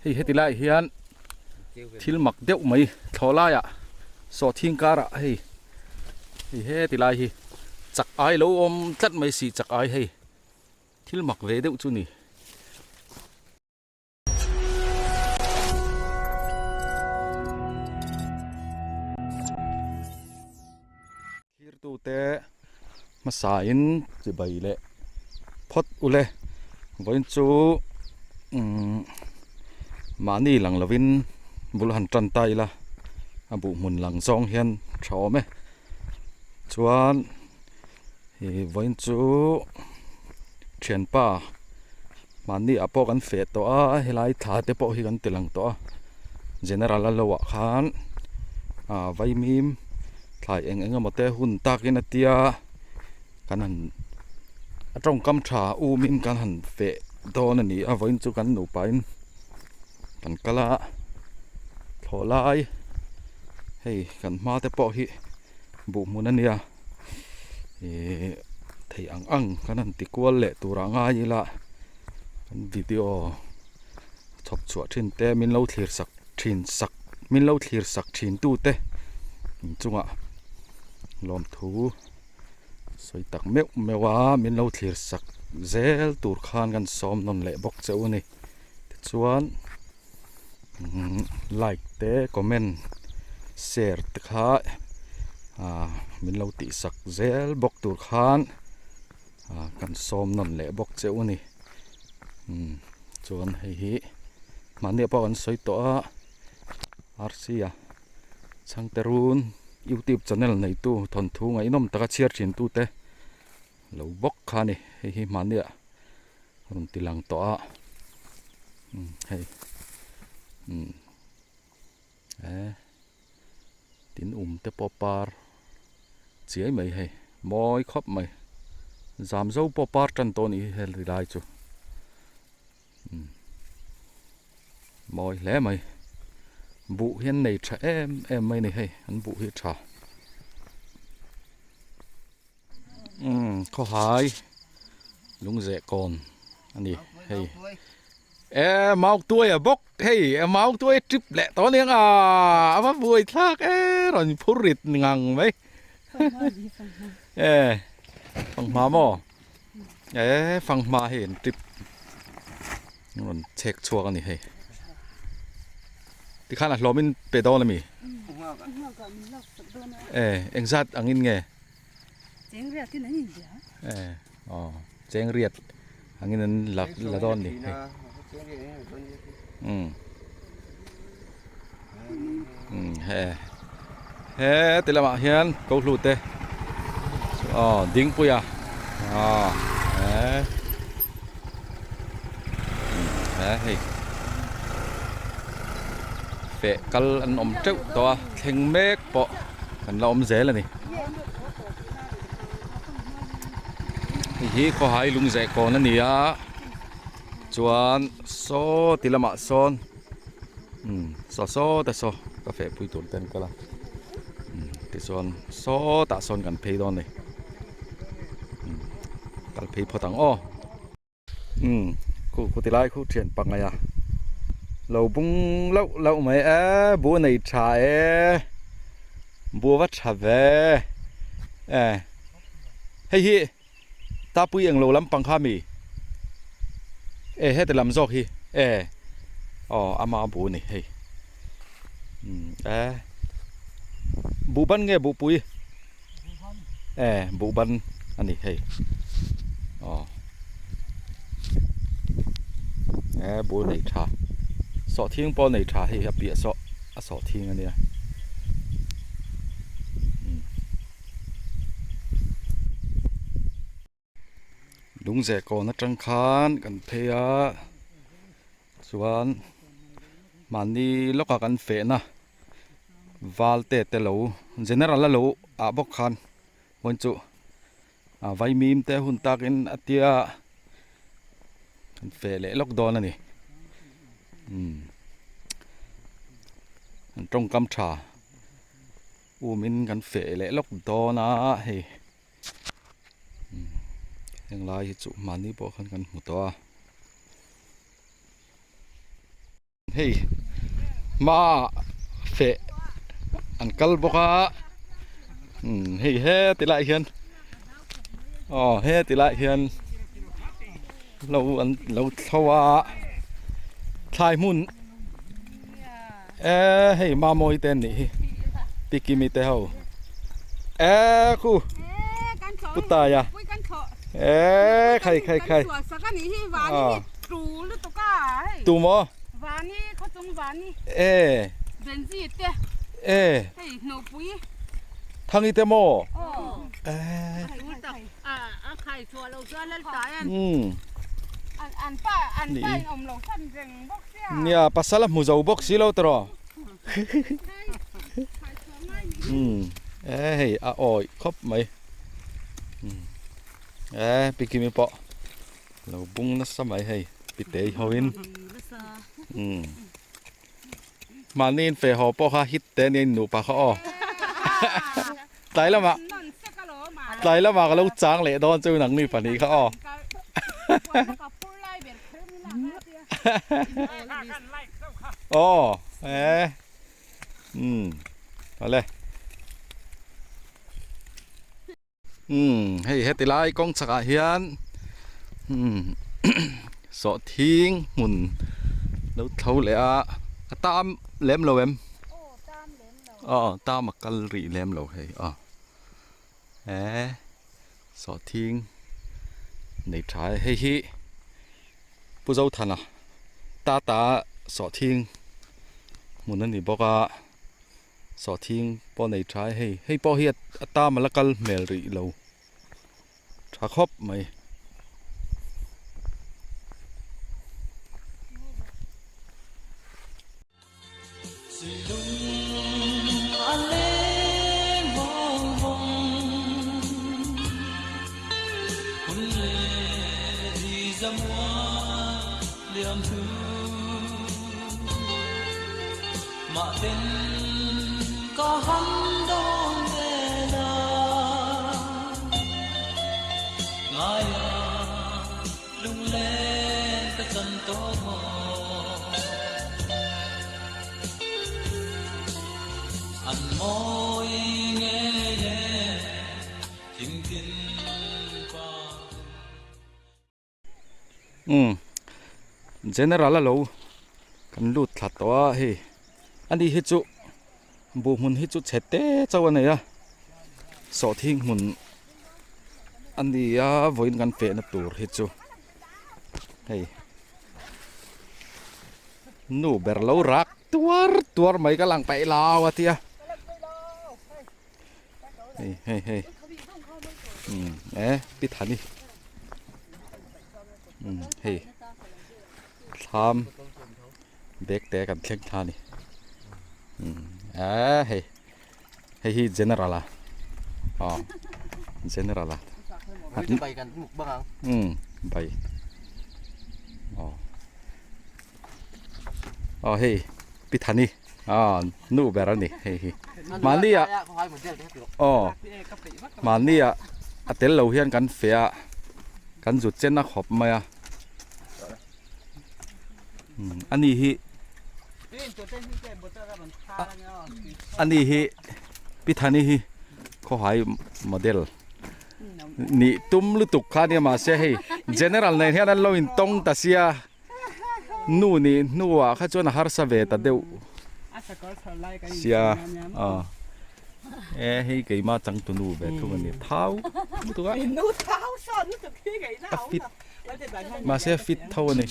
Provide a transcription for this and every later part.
Hei heti laiah hian thil mak deuh mai thlawh laiah sawhthing karah hei hei heti lai hi chak ai lo awm tlat mai si chak ai hei thil mak ve deuh chu ni. Thirtute hmasain chibai leh phawt ule vawiin chu umm mahni lang lovin bul han tan ta ila a buh hmun lang zawng hian tha awm e chuan ih vawiin chu thianpa mahni ah pawh kan feh tawh a helai thla te pawh hi kan ti lang tawh a general a lo ah khan ah vaimim thlai eng eng emaw te hun takin a tia kan han a tawngkam tha umin kan han feh dawn a ni a vawiin chu kan nupa in kan kal a thlawh lai hei kan hma te pawh hi buh hmun a nia. Ihh theih ang ang kan han ti kual leh tur ah ngai ila kan video chhawp chhuah thin te min lo thlir sak thin sak min lo thlir sak thin tu te inchungah lawmthu sawi tak meuh meuh a min lo thlir sak zel tur khan kan sawm nawn leh bawk che u a ni tichuan like te comment share te kha ah min lo tih sak zel bawk tur khan ah kan sawm nawn leh bawk che u a ni umm chuan hei hi mahni ah pawh kan sawi tawh a rc a chhangte run youtube channel neitu thawnthu ngaihnawm taka chhiar thin tute lo bawk kha a ni hei hi mahni ah. rawn ti lang tawh a umm hei umm eh tin um te pawh par chiai mai hei mawi khawp mai zam zo pawh par tan tawh a nih hi heti lai chu umm mawi hle mai buh hi an nei tha em em mai a ni hei an buh hi a tha. Umm khawhai lungzeh kawn a ni hei e mau tuai a bawk hei mau tuai trip leh tawh aniang a a va buai thlak e rawn phur rit ngang mai e fanghma maw e fanghma hei an trip rawn chhek chhuak a ni hei tikhan a hlawmin pe dawn a mi e engzat angin nge. Cheng riat in an in bia. Eh, oh, cheng riat angin an la la dawn ni. Um. Um, he. He ti lamah hian ko hlu te. Oh, ding puia. Oh, eh. He hei. Fe kal an awm teuh tawh a, thleng mek pawh kan la awm zel a ni. Hei hi khawhai lungzeh kawn a ni a chuan saw ti lamah sawn umm saw saw te saw ka feh pui tur te an kal a umm tichuan sawtah sawn kan phei dawn a ni umm kal phei phawt ang aw. Umm khu khu ti lai khu thian pangai a lo bung lauh lauh mai e bu a nei tha e bu a va tha ve e hei hi tapui englo lampang kha mi e heti lam zawk hi e aw ama bu a ni hei umm e buhban nge buhpui. E buhban a ni hei aw e bul nei tha sawhthing pawh nei tha hei a piah saw a sawhthing a nia Lungzeh kawn atang khan kan phei a chuan mahni lawka kan fehna val te te lo general a lo ah bawk khan vawiin chu a vaimim te hun takin a tia kan feh leh lawk dawn a ni umm an tawngkam tha umin kan feh leh lawk dawn a hei. Heng lai hi chu mahni pawh khan kan hmu tawh a. Hei hma feh an kal bawk a umm hei heti lai hian aw heti lai hian lo an lo thlo a thlai hmun eh hei mamawi te an nih hi pi kimi te ho eh khu pu taia eh khai khai khai tu maw eh eh thangi te maw eh umm nia pasal a hmu zo bawk si lo tawh umm eh hei a awih khawp mai eh pi kimi pawh lo bung nasa mai hei pi tei ho in umm mahni in feh haw pawh kha hit te ania in nupa kha aw tlai lamah tlai lamah ka lo chang leh dawn chu nang ni pahnih kha aw aw eh umm awle. Umm hei heti lai kawng chhakah hian umm sawhthing hmun lo tho leh a a tam lem lo em aw tam a kal rih lem lo hei aw eh sawhthing nei tha e hei hi Pu Zothana tata sawhthing hmun a ni bawk a. Sawhthing pawh nei tha e hei hei pawh hi a tam a la kal hmel rih lo tha khawp mai. Umm general a lo kan lut thla tawh a hei ani hi chu buh hmun hi chu chhe te chauh a nei a sawhthing hmun a ni a vawiin kan fehna tur hi chu hei nu ber lo rak tuar tuar mai ka lang paih lo a tia. Hei hei hei um eh pi thani um hei thlam bag te kan thleng thla a ni um eh hei hei hi general a aw general a um bai aw aw hei pi thani. Aw nu ber a ni hei hi mahni ah aw mahni ah a tel lo hian kan feh a kan zut chen a khawp mai a ani hi ani hi Pithani hi khawhai model nih tum lutuk kha ania mahse hei general nen hian an lo intawng ta sia. Nu nih hnuah kha chuan a harsa ve ta deuh sia aw e hei keimah changtu nu ve thung a ni thau lutuk a a fit mahse a fit tho a ni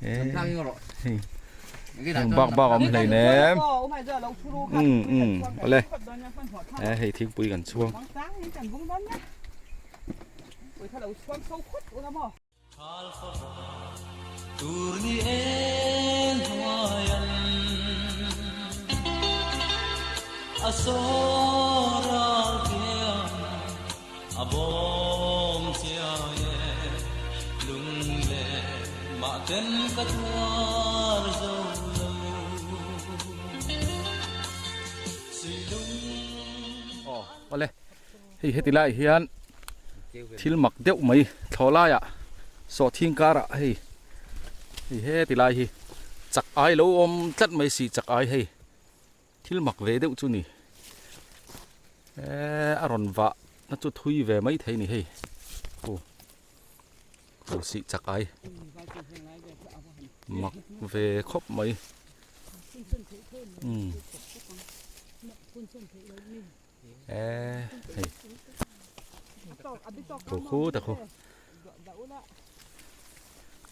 e hei heng bak bak a awm hleinem um um awle e hei thingpui kan chhuang. Awle. Hei heti lai hian thil mak deuh mai thlawh laiah Sawhthing karah hei hei heti lai hi chak ai lo awm tlat mai si chak ai hei thil mak ve deuh chu ni eee a rawn vah na chu thui ve mai thei ni hei aw aw sih chak ai mak ve khawp mai umm eee hei khu khu ta khu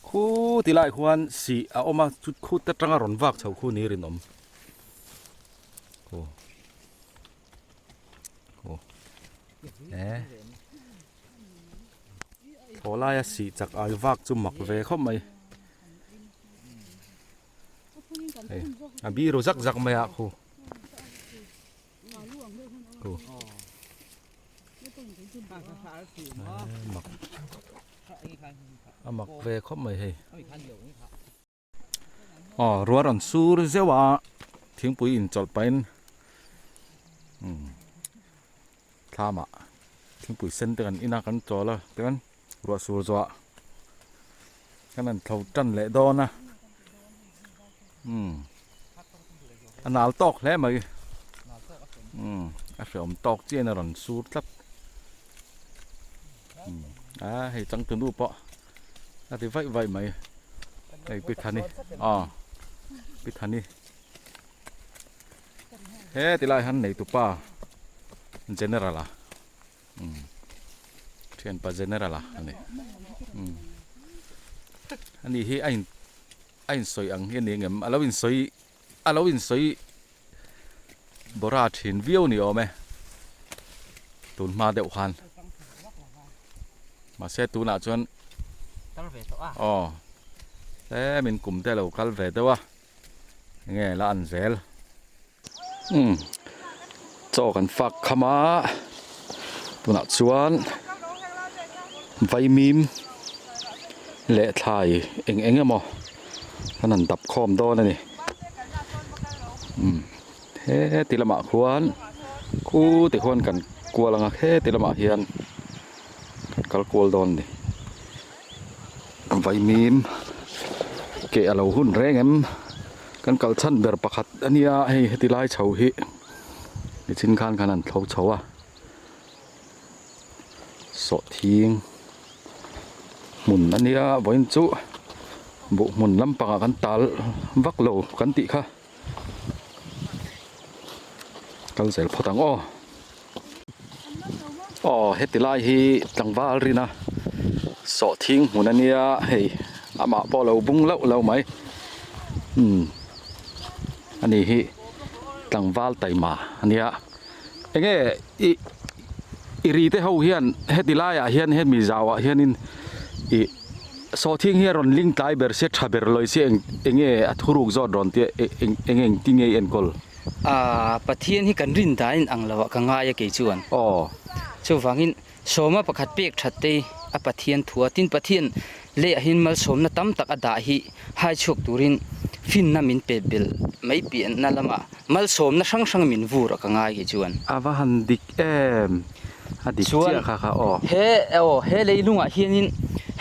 khu ti lai khuan sih a awm a chu khut atanga rawn vak chho khu ni rinawm aw aw eh thaw laia sih chak ai vak chu mak ve khawp mai hei a biru zak zak mai a khu mak a mak ve khawp mai hei aw ruah rawn sur zeuh a thingpui inchawlh pahin umm thlamah thingpui sen te kan in a kan chawl a tichuan ruah sur zawhah kan han thlo tan leh dawn a umm a nal tawk hle mai umm a hreawm tawk chian a rawn sur tlat umm a hei changtunu pawh a ti vaih vaih mai hei pi thani aw pi thani he tilai han nei tupa general a umm thianpa general a ani umm ani hi a in a insawi ang hi a ni angem a lo insawi a lo insawi bawra thin viau ni awm e tun hma deuh khan mahse tunah chuan aw tlemin kum te a lo kal ve deuh a enge la an zel. Umm chaw kan fak kham a tunah chuan vaimim leh thlai eng eng emaw an han dap khawm dawn a ni umm heti lamah khuan khu ti khuan kan kual ang a heti lamah hian kan kal kual dawn a ni vaimim keh a lo hun reng em. Kan kal chhan ber pakhat a nia hei heti lai chho hi nichin khan khan an thlo chho a sawhthing hmun a nia vawiin chu buh hmun lampangah kan tal vak lo kan tih kha kal zel phawt ang aw aw heti lai hi tlangval rina sawhthing hmun a nia hei amah pawh a lo bung loh lo mai umm ani hi tlangval taima a nia enge ih i ri te ho hian heti laiah hian hemi zauah hianin ih sawhthing hi a rawn ling tlai ber se tha ber lawi se eng enge a thuruk zawt rawn tia eng eng engtin nge i enkawl. Aaa Pathian hi kan rin dahin ang lo ah ka ngai a kei chuan. Aw. Chuvangin sawma pakhat pek that te a Pathian thu a, tin Pathian leh ah hian malsawmna tam tak a dah hi hai chhuak turin finna min pe belh mai piahna lamah malsawmna hrang hrang min vur a ka ngai kei chuan. A va han dik em! A dik chiah kha kha aw. He aw he leilungah hianin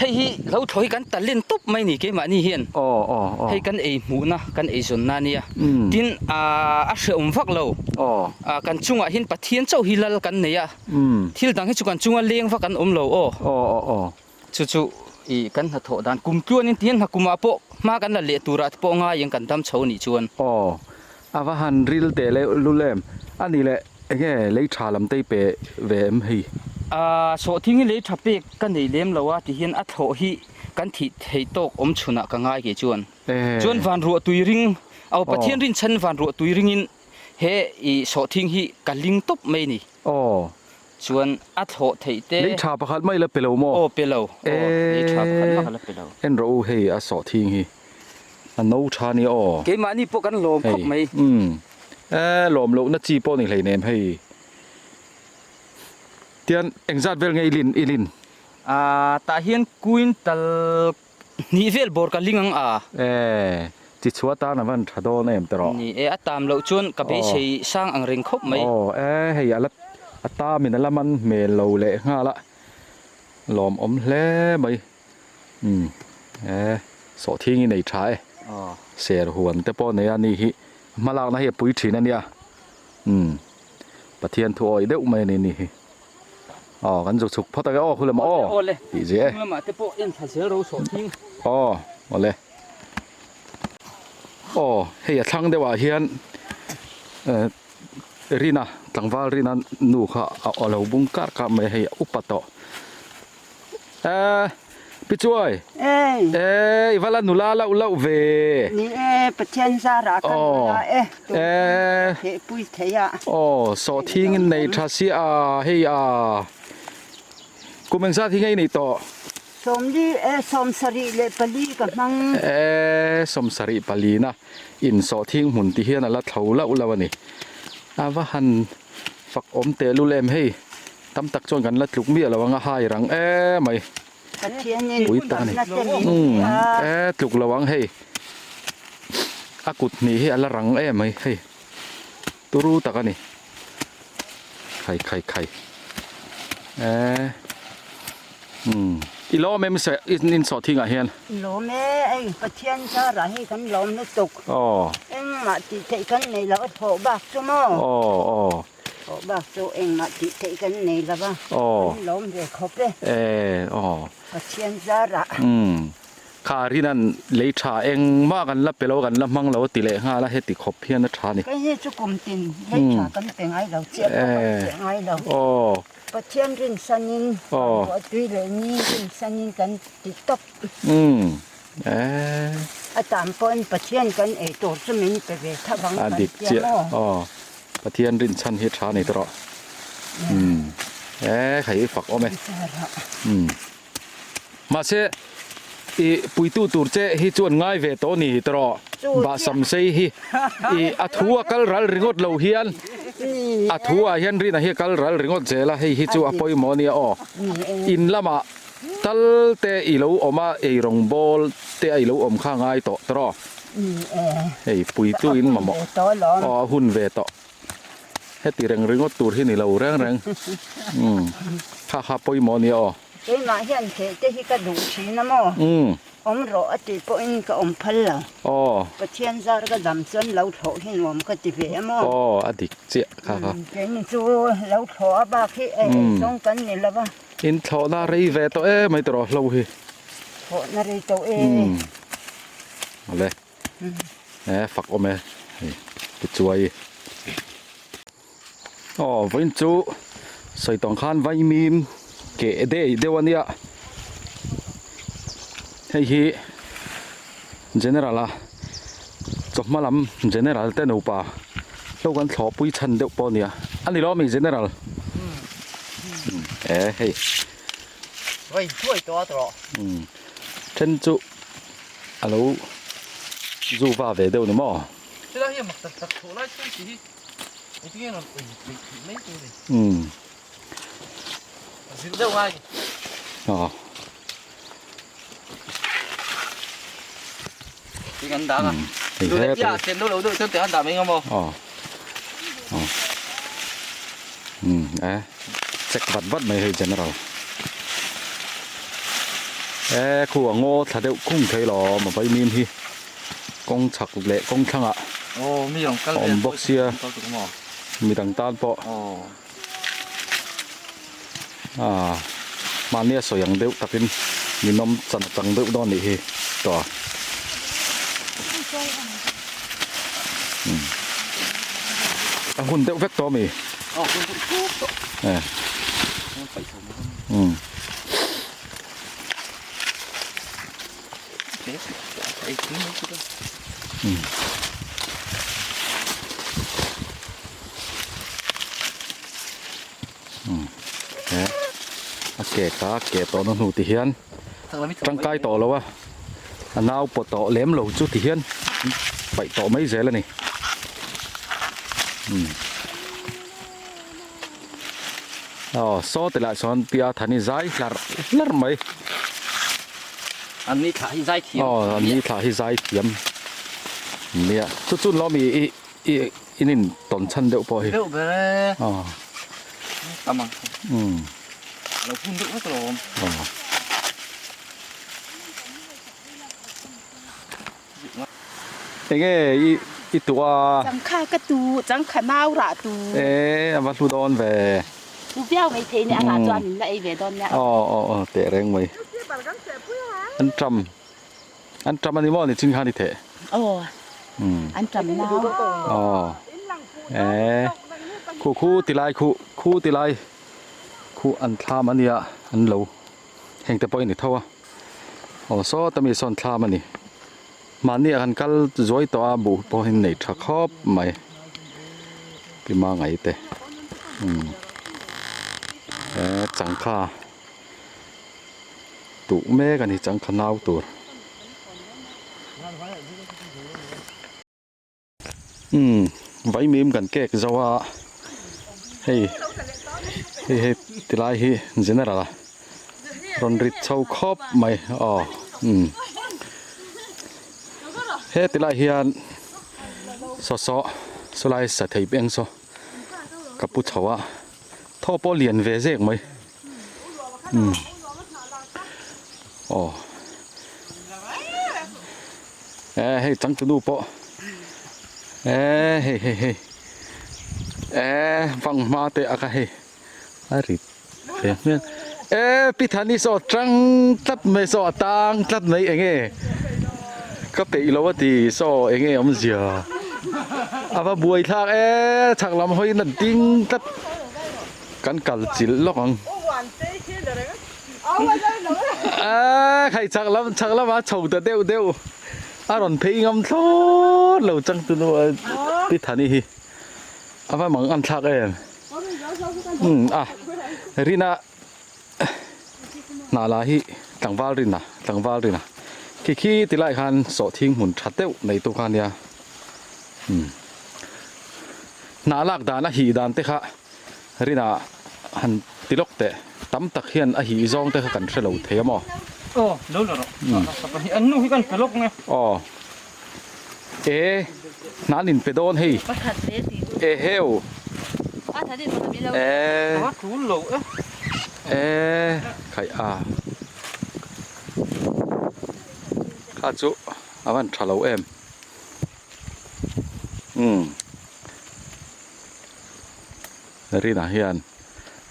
hei hi lo thaw hi kan talent tawp mai ni keimahni hian. Aw aw aw. Hei kan ei hmuhna kan ei zawnna ania. Tin aa a hrehawm vak lo. Aw. Aa kan chungah hian Pathian chauh hi lal kan nei a. Thil dang hi chu kan chunga leng vak an awm lo aw. Aw aw aw. Chu chu i kan hnathawh dan kum tluanin tihian hna kumah pawh hma kan la leh turah te pawh ngaiin kan dam chho nih chuan. Aw, a va han ril teh leh lul em? A nih leh enge lei tha lam te i pe ve em hei? Aaa, sawhthing hi lei tha pek ka nei lem lo a tihian a thlawh hi kan thih theih tawk awm chhunah ka ngai kei chuan. Chuan van ruah tui ring, aw Pathian rinchhan van ruah tui ringin he i sawhthing hi ka ling tawp mai ni. Aw. Chuan a thlawh theih te. Lei tha pakhat mai la pe lo maw? Aw pe lo. Aw lei tha pakhat mah ka la pe lo. En rawh u hei a sawhthing hi a no tha nia aw. Keimahni pawh kan lawm khawp mai. Hei umm e lawm lohna chi pawh ni hleinem hei. Tian engzat vel nge i lin i lin? Aa tah hian quintal Hnih vel bawr ka ling ang a. E, chi chhuah tan a van tha dawn em tawh. Ni e, a tam loh chuan ka beisei sang ang reng khawp mai. Aw, e hei a la a tamin a la man hmel lo leh nghal a, lawmawm hle mai. Umm e sawhthing i nei tha e. Ser huan te pawh nei a ni hi hmalakna hi a pui thin a nia. Umm Pathian thu awih deuh mai a ni ni hi. Aw kan zu chhuk phawt ang e aw khu lamah aw tih zia e. Chung lamah te pawh en thla zel ro sawhthing. Aw awle. Aw hei a thlang deuhah hian eh Rina tlangval Rina nu kha a lo bung kar kar mai a hei a upa tawh. Eh Pi Chuai eh i va la nula lauh lauh ve. Ni e Pathian zarah ka nula e tun theh pui thei a. Aw sawhthing in nei tha sia a hei a kum engzat hi nge i neih tawh? Sawmli e 74 ka hmang. E 74 na in sawhthing hmun ti hian a la thlo lauh lauh a ni. A va han fak awm tehlul em hei. Tam tak chuan kan la tluk miah lo ang a hai rang emai. Pathianin Pui tak a ni. damna te min Umm pe a. e tluk lo ang hei. A kut hnih hi a la rang emai hei. Turu tak a ni. Khai khai khai. E umm i lawm em in sawhthing ah hian? Lawm e hei Pathian zarah hei kan lawm lutuk. Aw. Engmah tih theih kan nei lo a thawh bak chu maw? Aw aw. Aw bak chu engmah tih theih kan nei lo va, kan lawm ve khawp e. E aw. Pathian zarah. Umm. Kha rinan lei tha engmah kan la pe lo kan la hmang lo a ti leh nghal a heti khawp hian a tha a ni. Kei hi chu kum tin lei tha kan pe ngai lo chiah pawh kan chiah ngai lo. Aw. Pathian rinsanin ruahtui leh ni rinsanin kan ti tawp. Umm. E. A tan pawhin Pathian kan ei tur chu min pe ve tha vang kan tia maw? Aw. Pathian rinchhan hi tha a ni ta rawh. Umm e khai i fak awm e. Umm mahse i puitu tur che hi chuan ngai ve tawh a ni ta rawh. Bahsam sei hi i a thu a kal ral ringawt lo hian a thu ah hian rina hi a kal ral ringawt zel a hei hi chu a pawimawh a nia aw. In lamah tal te i lo awm a eirawng bawl te a i lo awm kha a ngai tawh ta rawh. Hei puitu in mamawh aw a hun ve tawh heti reng ringawt tur hi ni lo reng reng umm kha kha pawimawh ania aw. Keimah hian theh te hi ka duh thin a maw? Awm rawh a tih pawhin ka awm phal lo. Pathian zar ka dam chuan lo thlawh hi nuam ka ti ve a maw? Aw a dik chiah kha kha. Keini chu lo thlawh a bak hi ei zawng kan ni lo va. In thlawhna rei ve tawh em mai tawh rawh hlo hi. Thlawhna rei tawh e. Awle. E fak awm e. Hei tichuai. Aw vawiin chu sawi tawng khan vaimim keh dei deuh a nia. Hei hi general a chawhma lam general te nupa hlo kan thlawhpui chhan deuh pawh a nia. A ni lo ami general? E hei. Vai thuai tawh a tawh. Then chu a lo zu va ve deuh ni maw? Chulai hi mak tak tak thawh lai chuan tih hi engtin nge rawn ui theih theih mai tur ni. A zir deuh ngai ni. Aw. Ti kan dah a. Duh leh tia chen deuh lo deuh chuan tiang an dah mai ngam aw. Aw. Aw. E check vat vat mai hei general. E khu a ngaw thla deuh khung thei lo a vaimim hi kawng chhak leh kawng thlangah Aw mi rawn kal awm bawk sia midang tan pawh ah mahni a sawi ang deuh takin ninawm chan a chang deuh dawn nih hi tawh a. A hun deuh vek tawh ami? Aw hun deuh vek tawh. E. Umm. Umm. E a ke kha a ke tawh na hnu ti hian tangkai tawh lo a a nau pawh tawh lem lo chu ti hian paih tawh mai zel a ni. Umm. Aw saw ti lah sawn tia thani zai hlarh hlarh mai. An ni thlah hi zai thiam. Aw an ni thlah hi zai thiam nia chu chu lawm i i i in in tawn chhan deuh pawh hi. Deuh ber e. Aw. Tam ang. Umm. Lo hun deuh vek alawm. Aw. Enge i i tuh a? Changkha ka tu, changkha nau rah tu. E a va hlu dawn ve. Tu viau mai thei nia a rah chuan min la ei ve dawn nia. Aw aw aw teh reng mai. An ṭam an ṭam a ni maw ni chin khan i theh? Aw an ṭam nau. Aw e khu khu ti lai khu khu ti lai khu an thlam a nia an lo heng te pawh hi ni tho a aw sawta mi sawn thlam a ni. Mahni ah kan kal zuai tawh a buh pawh hi nei tha khawp mai pi mangai te umm he changkha tuh mek a ni changkha nau tur umm vaimim kan kek zo a hei hei hei tilai hi general a rawn rit chho khawp mai aw umm he tilai hian saw saw sawlai sa thei eng saw ka pu chho a thaw pawh lian ve zek mai umm aw e hei changtunu pawh e hei hei hei e fanghma te a kha hei a rit ve hmel e pi thani saw tang tlat mai saw a tang tlat mai enge ka peih lo a ti saw enge awmzia a va buai thlak e chhak lam hawiin a ding tlat kan kal chilh lawk ang a khai chhak lam chhak lamah chho ta deuh deuh a rawn phei ngam thlawt lo changtunu pi thani hi a va mang an thlak em. Umm a rina hnah lah hi tlangval rina tlangval rina khi khi ti lai khan sawhthing hmun tha deuh nei tu kha ania umm hnah lak dan a hih dan te kha rina han ti lawk teh tam tak hian a hih zawng te kha kan hre lo thei a maw. Aw lo la rawh an nu hi kan pe lawk nge. Aw. E hnan in pe dawn hei e heu e e khaih a kha chu a van tha lo em umm rinah hian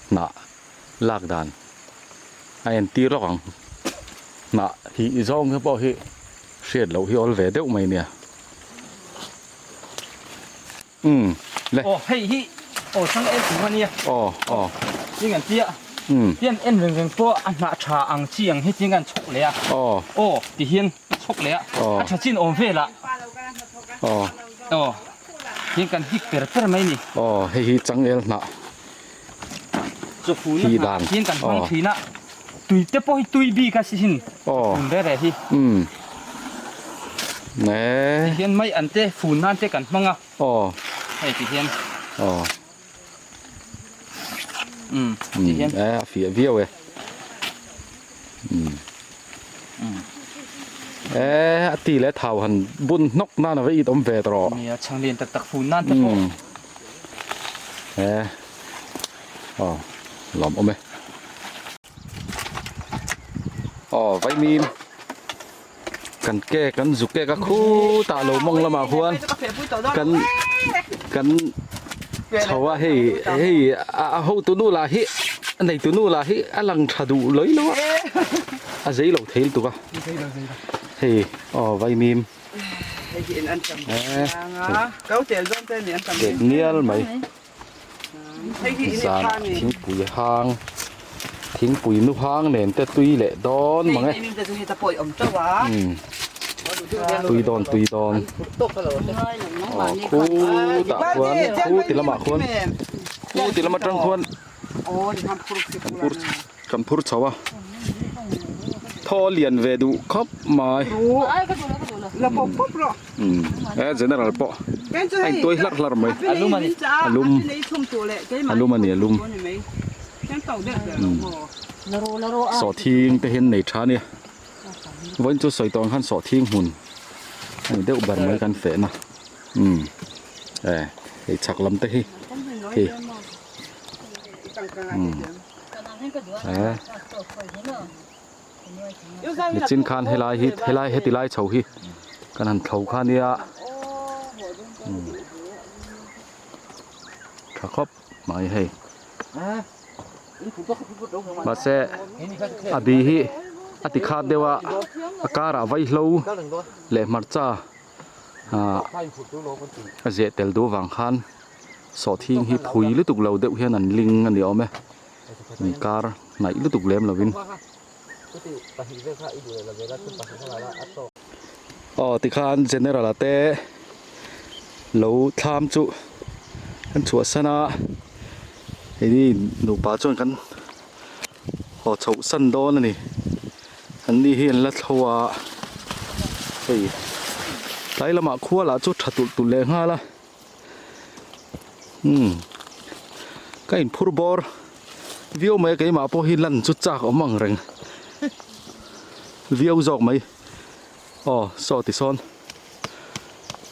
hnah lak dan a entir lawk ang hnah hih zawng te pawh hi hriat loh hi awl ve deuh mai nia umm le aw hei hi aw chang en tur ania aw aw ting an tia umm tian en reng reng pawh a hnah tha ang chi ang hi ting an chhawk leh a aw aw ti hian a chhawk leh a a tha chin awm vel ah aw aw tian kan hik per per mai ni aw hei hi changel hnah Chawfun a hnah hian kan hmang thin a, tui te pawh hi tui bik a si hin chawfun reh reh hi. Ti hian mai an te fun nan te kan hmang a, hei ti hian. Ti hian. A fiah viau e. A ti leh thau han bun hnawk nan a va it awm ve tawh rawh. Nia, chhang lian tak tak fun nan te pawh. E aw lawm awm e aw vaimim kan ke kan zuk kek a khutah lo mawng lamah khuan kan kan chho a hei hei a hotu nu lah hi a neitu nu lah hi a lang tha duh lawih lo a a zei lo thei lutuk a hei aw vaimim. Kek nial mai zan thingpui hang thingpui nu hang nen te tui leh dawn mang e tui dawn tui dawn aw khutah khuan khu ti lamah khuan khu ti lam atang khuan kan phur Kan phur chho a, thaw lian ve duh khawp mai. Umm he general pawh a intuai hlarh hlarh mai. A lum a lum a lum a ni a lum. Umm sawhthing te hian nei tha a nia. Vawiin chu sawi tawh ang khan sawhthing hmun a ni deuh ber mai kan fehna. Umm e hei chhak lam te hi khi. Nichin khan helai hi helai heti lai chho hi kan han thlo kha nia. Tha khawp mai hei. Mahse a bi hi a ti khat deuh a, a karah vaihlo leh hmarcha ah a zeh tel duh avang khan sawhthing hi phui lutuk lo deuh hian an ling a ni awm e, inkar hnaih lutuk lem lovin. Aw tikhan general a te lo thlam chu an chhuah san a keini nupa chuan kan haw chhoh san dawn a ni an ni hi an la thlo a hei tlai lamah khua lah chu tha tulh tulh leh nghal a umm ka inphur bawr viau mai a keimah pawh hi lan chu chak awm ang reng viau zawk mai aw saw ti sawn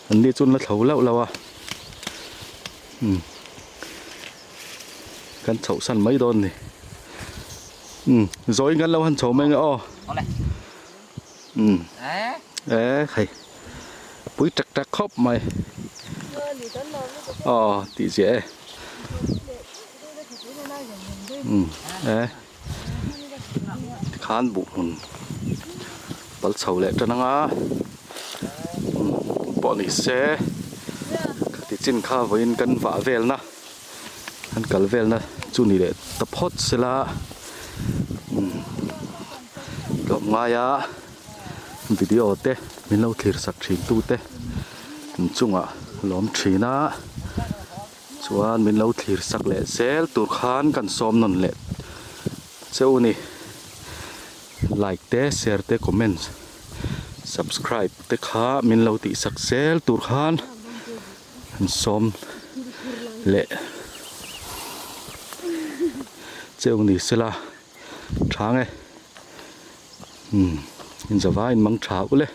an ni chu an la thlo lauh lauh a umm kan chhoh san mai dawn a ni umm zawiin kan lo han chho mai ang e aw umm e hei pui tak tak khawp mai aw tih ziah e umm e tikhan buh hmun pal chho leh tan anga umm pawh ni se khati chin kha vawiin kan vah velna kan kal velna chu ni leh ta phawt sela umm tlawmngaia video te min lo thlir sak thin tu te an chungah lawm thin a. Chuan min lo thlir sak leh zel tur khan kan sawm nawn leh cheu a ni. Like te share te comment subscribe te kha min lo tih sak zel tur khan kan sawm leh cheu ni sela tha nge. Umm inzavaiin mang tha ule.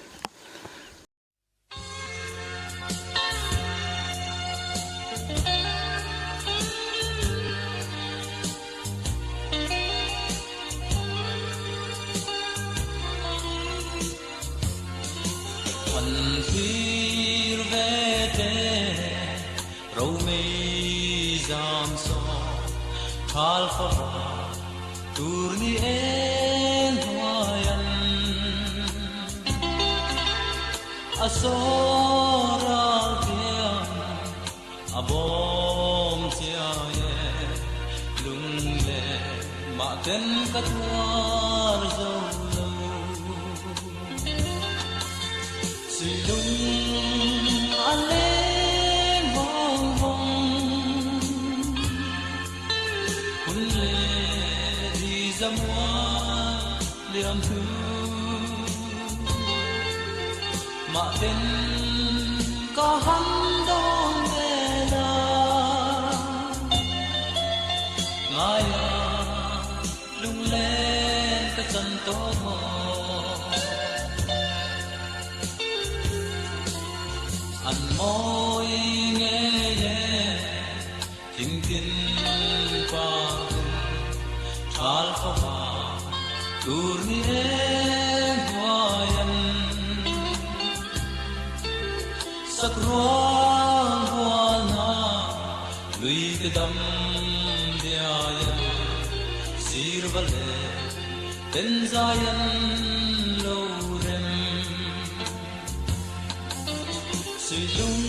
An thlir ve te romei zam sawn thal fava tur ni en hnuai an A sawral pian a bawm chiai e, lung leh mah ten ka tuar zo lo. Sui lung a leng vawng vawng, hun leh di zamual liam thu. Mah ten ka han dawn vel a, ngaia lunglen ka chan tawh maw? An mawi ngei e thingtin partin thal fava tur ni eng huaian sakruang hualna lui te dam diaian sirva leh ten zaian lo rem. Sui lung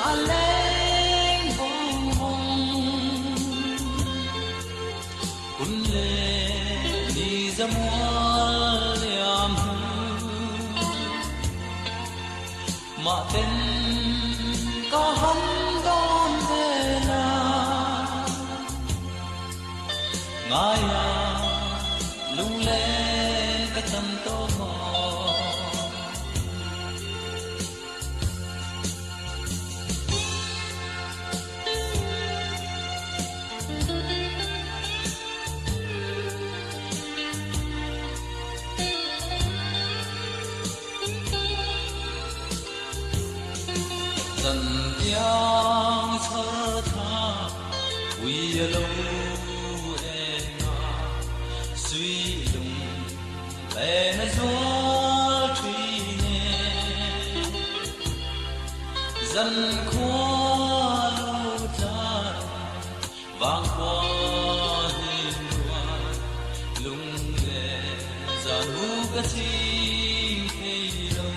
a leng vawng vawng, hun leh ni zamual liam hnu. Mah ten ka han dawn vel a, ngaia lunglen ka chan tawh maw? Zan tiang chhar thla ui a lo eng a, sui lung len a zual thin e. Zan khua lo tlan vang khua hlim rual lung leh zan hu ka ching thei lo.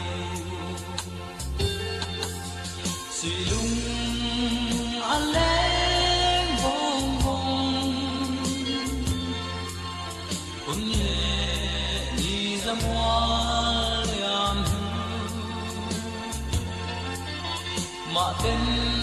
Suih lung a leng vawng vawng hun leh ni za mual liam hnu. Mah ten.